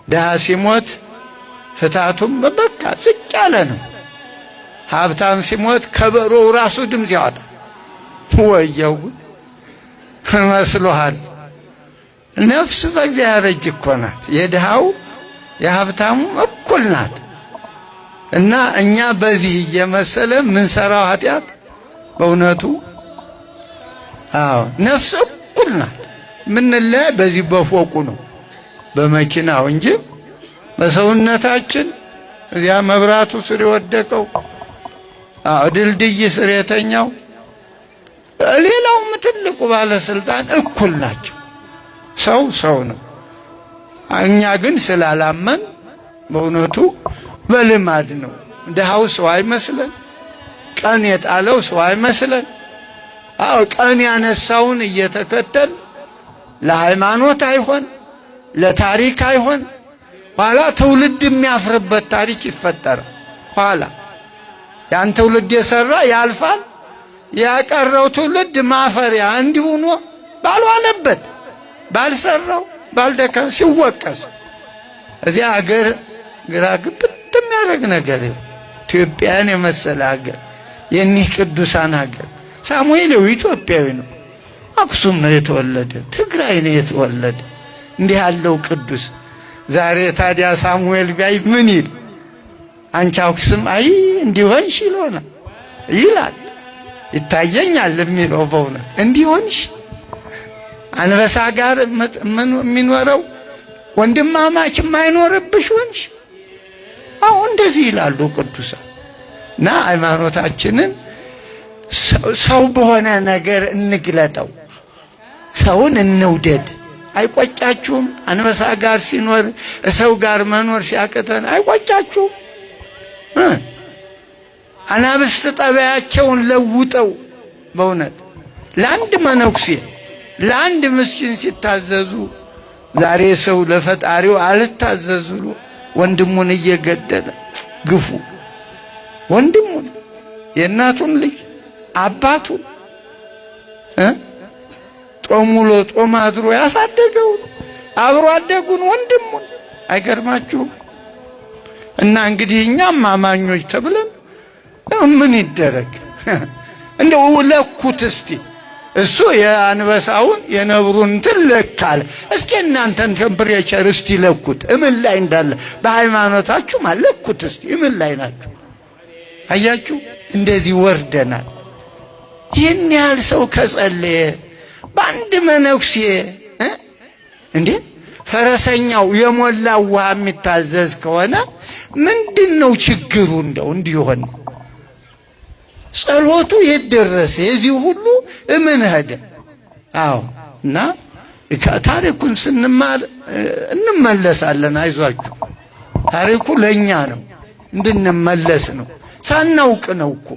ድሃ ሲሞት ፍታቱም በቃ ዝቅ ያለ ነው። ሀብታም ሲሞት ከበሮው ራሱ ድምፅ ያወጣል። ወየው መስሎሃል። ነፍስ በእግዚአብሔር እጅ እኮ ናት። የድሃው የሀብታሙ እኩል ናት። እና እኛ በዚህ እየመሰለ ምንሰራው ኃጢአት በእውነቱ አዎ ነፍስ እኩል ናት። ምንለያይ በዚህ በፎቁ ነው በመኪናው እንጂ በሰውነታችን እዚያ መብራቱ ስር የወደቀው፣ አዎ ድልድይ ስር የተኛው፣ ሌላውም ትልቁ ባለስልጣን እኩል ናቸው። ሰው ሰው ነው። እኛ ግን ስላላመን በእውነቱ በልማድ ነው። ድሃው ሰው አይመስለን፣ ቀን የጣለው ሰው አይመስለን። አዎ ቀን ያነሳውን እየተከተል ለሃይማኖት አይሆን፣ ለታሪክ አይሆን። ኋላ ትውልድ የሚያፍርበት ታሪክ ይፈጠራል። ኋላ ያን ትውልድ የሰራ ያልፋል። ያቀረው ትውልድ ማፈሪያ እንዲሁ ሆኖ ባልዋለበት፣ ባልሰራው፣ ባልደከም ሲወቀስ እዚያ አገር ግራ ግብት የሚያደርግ ነገር። ኢትዮጵያን የመሰለ ሀገር፣ የኒህ ቅዱሳን ሀገር። ሳሙኤል ኢትዮጵያዊ ነው። አክሱም ነው የተወለደ፣ ትግራይ ነው የተወለደ። እንዲህ ያለው ቅዱስ ዛሬ ታዲያ ሳሙኤል ቢያይ ምን ይል? አንቺ አክሱም አይ እንዲሆንሽ ይሎናል ይላል። ይታየኛል የሚለው በእውነት እንዲሆንሽ፣ አንበሳ ጋር የሚኖረው ወንድማማች የማይኖርብሽ ሆንሽ። አሁን እንደዚህ ይላሉ ቅዱሳን። እና ሃይማኖታችንን ሰው በሆነ ነገር እንግለጠው፣ ሰውን እንውደድ። አይቆጫችሁም? አንበሳ ጋር ሲኖር ሰው ጋር መኖር ሲያቅተን አይቆጫችሁም? አናብስት ጠባያቸውን ለውጠው በእውነት ለአንድ መነኩሴ፣ ለአንድ ምስኪን ሲታዘዙ፣ ዛሬ ሰው ለፈጣሪው አልታዘዝ ብሎ ወንድሙን እየገደለ፣ ግፉ፣ ወንድሙን፣ የእናቱን ልጅ፣ አባቱን፣ ጦም ውሎ ጦም አድሮ ያሳደገውን አብሮ አደጉን ወንድሙን፣ አይገርማችሁም? እና እንግዲህ እኛም አማኞች ተብለን ምን ይደረግ? እንደው ለኩት እስቲ። እሱ የአንበሳውን የነብሩን እንትን ለካለ። እስኪ እናንተን temperature እስቲ ለኩት፣ እምን ላይ እንዳለ በሃይማኖታችሁ ለኩት እስቲ፣ እምን ላይ ናችሁ? አያችሁ፣ እንደዚህ ወርደናል። ይህን ያህል ሰው ከጸለየ በአንድ መነኩሴ፣ እንዴ፣ ፈረሰኛው የሞላ ውሃ የሚታዘዝ ከሆነ ምንድን ነው ችግሩ? እንደው እንዲሆን ጸሎቱ የት ደረሰ? የዚህ ሁሉ እምን ሄደ? አዎ፣ እና ታሪኩን ስንማር እንመለሳለን። አይዟችሁ፣ ታሪኩ ለእኛ ነው፣ እንድንመለስ ነው። ሳናውቅ ነው እኮ፣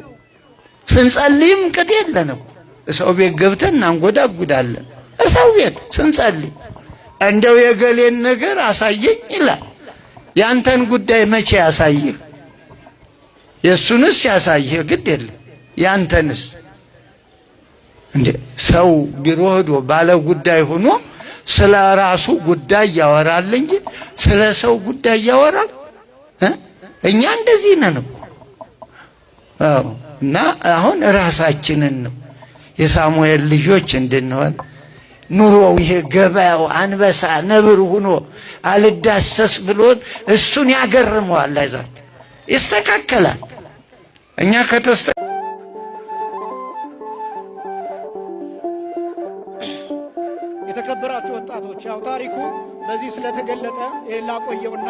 ስንጸልይም ቅጥ የለን እኮ። ሰው ቤት ገብተን እናንጎዳጉዳለን። ሰው ቤት ስንጸልይ እንደው የገሌን ነገር አሳየኝ ይላል። ያንተን ጉዳይ መቼ ያሳይህ? የእሱንስ ያሳይህ ግድ የለም። ያንተንስ እንዴ? ሰው ቢሮ ሄዶ ባለ ጉዳይ ሆኖ ስለ ራሱ ጉዳይ ያወራል እንጂ ስለ ሰው ጉዳይ ያወራል? እኛ እንደዚህ ነን እኮ። አዎ፣ እና አሁን ራሳችንን ነው የሳሙኤል ልጆች እንድንሆን። ኑሮው ይሄ ገበያው አንበሳ ነብር ሆኖ አልዳሰስ ብሎን እሱን ያገርመዋል። አይዟችሁ፣ ይስተካከላል። እኛ ከተስተ የተከበራችሁ ወጣቶች፣ ያው ታሪኩ በዚህ ስለተገለጠ ይሄን ላቆየውና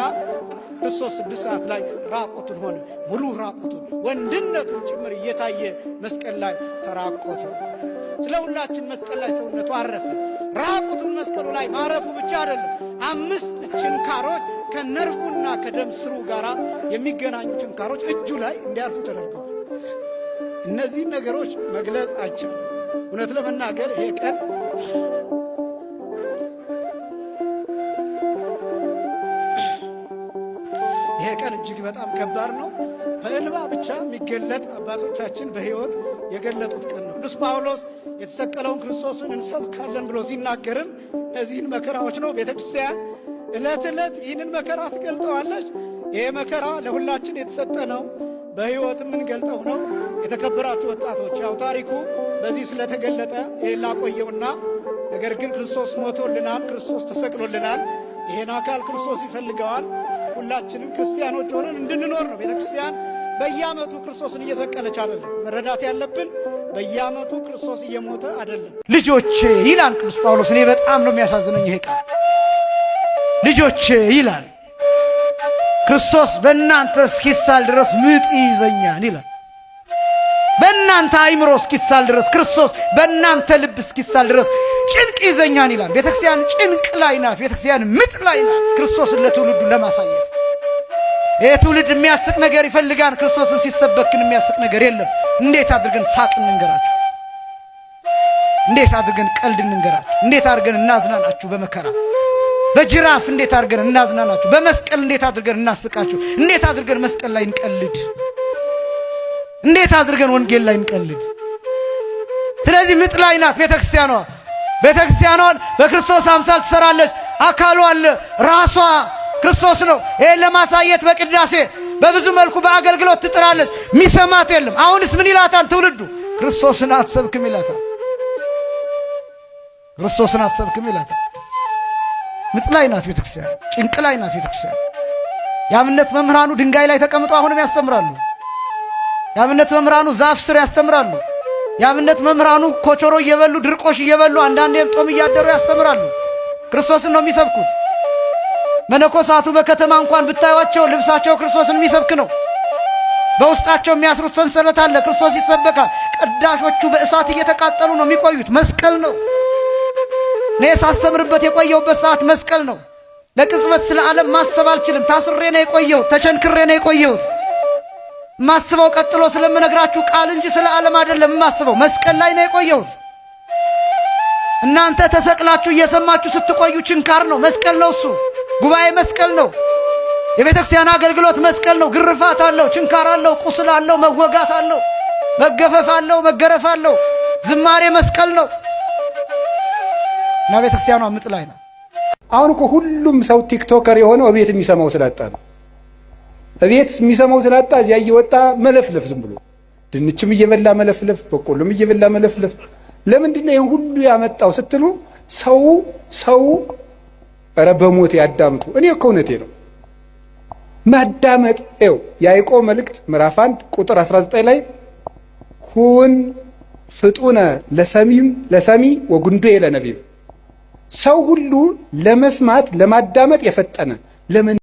ክርስቶስ 6 ሰዓት ላይ ራቁቱን ሆነ። ሙሉ ራቁቱን፣ ወንድነቱን ጭምር እየታየ መስቀል ላይ ተራቆተ። ስለ ሁላችን መስቀል ላይ ሰውነቱ አረፈ። ራቁቱን መስቀሉ ላይ ማረፉ ብቻ አይደለም፣ አምስት ችንካሮች ከነርቩና ከደም ስሩ ጋር የሚገናኙ ችንካሮች እጁ ላይ እንዲያርፉ ተደርገዋል። እነዚህን ነገሮች መግለጽ አይቻልም። እውነት ለመናገር ይሄ ቀን እጅግ በጣም ከባድ ነው። በእንባ ብቻ የሚገለጥ፣ አባቶቻችን በሕይወት የገለጡት ቀን ነው። ቅዱስ ጳውሎስ የተሰቀለውን ክርስቶስን እንሰብካለን ብሎ ሲናገርም እነዚህን መከራዎች ነው። ቤተ ክርስቲያን ዕለት ዕለት ይህንን መከራ ትገልጠዋለች። ይሄ መከራ ለሁላችን የተሰጠ ነው። በሕይወት የምንገልጠው ነው። የተከበራችሁ ወጣቶች፣ ያው ታሪኩ በዚህ ስለተገለጠ ይህን ላቆየውና፣ ነገር ግን ክርስቶስ ሞቶልናል። ክርስቶስ ተሰቅሎልናል። ይህን አካል ክርስቶስ ይፈልገዋል። ሁላችንም ክርስቲያኖች ሆነን እንድንኖር ነው። ቤተ ክርስቲያን በየዓመቱ ክርስቶስን እየሰቀለች አይደለም። መረዳት ያለብን በየዓመቱ ክርስቶስ እየሞተ አይደለም። ልጆቼ ይላል ቅዱስ ጳውሎስ። እኔ በጣም ነው የሚያሳዝነኝ ይሄ ቃል። ልጆቼ ይላል፣ ክርስቶስ በእናንተ እስኪሳል ድረስ ምጥ ይይዘኛል ይላል። በእናንተ አይምሮ እስኪሳል ድረስ፣ ክርስቶስ በእናንተ ልብ እስኪሳል ድረስ ጭንቅ ይዘኛል ይላል። ቤተክርስቲያን ጭንቅ ላይ ናት። ቤተክርስቲያን ምጥ ላይ ናት። ክርስቶስን ለትውልዱ ለማሳየት። ይህ ትውልድ የሚያስቅ ነገር ይፈልጋል። ክርስቶስን ሲሰበክን የሚያስቅ ነገር የለም። እንዴት አድርገን ሳቅ እንንገራችሁ? እንዴት አድርገን ቀልድ እንንገራችሁ? እንዴት አድርገን እናዝናናችሁ? በመከራ በጅራፍ እንዴት አድርገን እናዝናናችሁ? በመስቀል እንዴት አድርገን እናስቃችሁ? እንዴት አድርገን መስቀል ላይ እንቀልድ? እንዴት አድርገን ወንጌል ላይ እንቀልድ? ስለዚህ ምጥ ላይ ናት ቤተክርስቲያኗ። ቤተክርስቲያኗን በክርስቶስ አምሳል ትሰራለች። አካሉ አለ፣ ራሷ ክርስቶስ ነው። ይህን ለማሳየት በቅዳሴ በብዙ መልኩ በአገልግሎት ትጥራለች። ሚሰማት የለም። አሁንስ ምን ይላታል ትውልዱ? ክርስቶስን አትሰብክም ይላታል። ክርስቶስን አትሰብክም ይላታል። ምጥ ላይ ናት ቤተክርስቲያን፣ ጭንቅ ላይ ናት ቤተክርስቲያን። የአብነት መምህራኑ ድንጋይ ላይ ተቀምጠው አሁንም ያስተምራሉ። የአብነት መምህራኑ ዛፍ ስር ያስተምራሉ። የአብነት መምህራኑ ኮቾሮ እየበሉ፣ ድርቆሽ እየበሉ፣ አንዳንዴም ጦም እያደሩ ያስተምራሉ። ክርስቶስን ነው የሚሰብኩት። መነኮሳቱ በከተማ እንኳን ብታዩቸው ልብሳቸው ክርስቶስን የሚሰብክ ነው። በውስጣቸው የሚያስሩት ሰንሰለት አለ። ክርስቶስ ይሰበካል። ቀዳሾቹ በእሳት እየተቃጠሉ ነው የሚቆዩት። መስቀል ነው። እኔ ሳስተምርበት የቆየሁበት ሰዓት መስቀል ነው። ለቅጽበት ስለ ዓለም ማሰብ አልችልም። ታስሬ ነው የቆየሁት። ተቸንክሬ ነው የቆየሁት። ማስበው ቀጥሎ ስለምነግራችሁ ቃል እንጂ ስለ ዓለም አይደለም የማስበው። መስቀል ላይ ነው የቆየሁት። እናንተ ተሰቅላችሁ እየሰማችሁ ስትቆዩ ችንካር ነው፣ መስቀል ነው እሱ። ጉባኤ መስቀል ነው። የቤተ ክርስቲያን አገልግሎት መስቀል ነው። ግርፋት አለው፣ ችንካር አለው፣ ቁስል አለው፣ መወጋት አለው፣ መገፈፍ አለው፣ መገረፍ አለው። ዝማሬ መስቀል ነው እና ቤተ ክርስቲያኗ ምጥ ላይ ነው። አሁን እኮ ሁሉም ሰው TikToker የሆነው እቤት የሚሰማው ስላጣ ነው። እቤት የሚሰማው ስላጣ እዚያ እየወጣ መለፍለፍ፣ ዝም ብሎ ድንችም እየበላ መለፍለፍ፣ በቆሎም እየበላ መለፍለፍ። ለምንድን ነው ይህን ሁሉ ያመጣው ስትሉ ሰው ሰው ኧረ በሞት ያዳምጡ። እኔ እኮ እውነቴ ነው። ማዳመጥ ው ያዕቆብ መልእክት ምዕራፍ 1 ቁጥር 19 ላይ ኩን ፍጡነ ለሰሚም ለሰሚ ወጉንዱየ ለነቢብ፣ ሰው ሁሉ ለመስማት ለማዳመጥ የፈጠነ ለምን